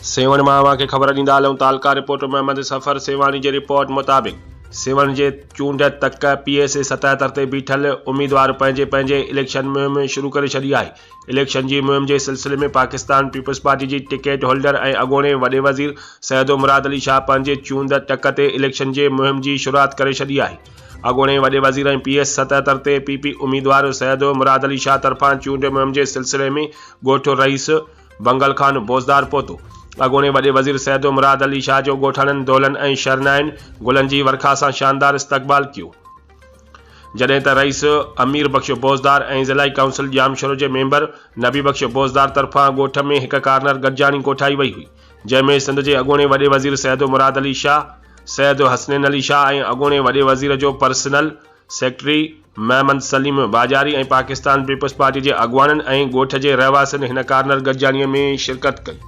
سيوهڻ مان اوهان کي خبر ڏيندا هلون تعلقه رپورٽر محمد صفر سيوهاڻي جي رپورٽ مطابق سيوهڻ جي چونڊ تڪ پي ايس اي 77 تي بيٺل اميدوار پنهنجي پنهنجي اليڪشن مهم شروع ڪري ڇڏي آهي اليڪشن جي مهم جي سلسلي ۾ پاڪستان پيپلز پارٽي جي ٽڪيٽ هولڊر ۽ اڳوڻي وڏي وزير سيد مراد علي شاهه پنهنجي چونڊ تڪ تي اليڪشن جي مهم جي شروعات ڪري ڇڏي آهي اڳوڻي وڏي وزير ۽ پي ايس 77 تي پي پي اميدوار سيد مراد علي شاهه طرفان چونڊ مهم جي سلسلي ۾ ڳوٺ رئيس بنگل خان بوزدار پهتو. اڳوڻي وڏي وزير سيد مراد علي شاهه جو ڳوٺاڻن دهلن ۽ شرنائين گلن جي ورکا سان شاندار استقبال ڪيو. جڏهن ته رئيس امير بخش بوزدار ۽ ضلعي ڪائونسل ڄامشورو جي ميمبر نبي بخش بوزدار طرفان ڳوٺ ۾ هڪ ڪارنر گڏجاڻي ڪوٺائي وئي هئي جنهن ۾ سنڌ جي اڳوڻي وڏي وزير سيد مراد علي شاهه، سيد حسنين علي شاهه ۽ اڳوڻي وڏي وزير جو personal secretary Muhammad Saleem Bijarani ۽ Pakistan peoples party جي اڳواڻن ۽ ڳوٺ جي رهواسين هن ڪارنر گڏجاڻي ۾ شرڪت ڪئي.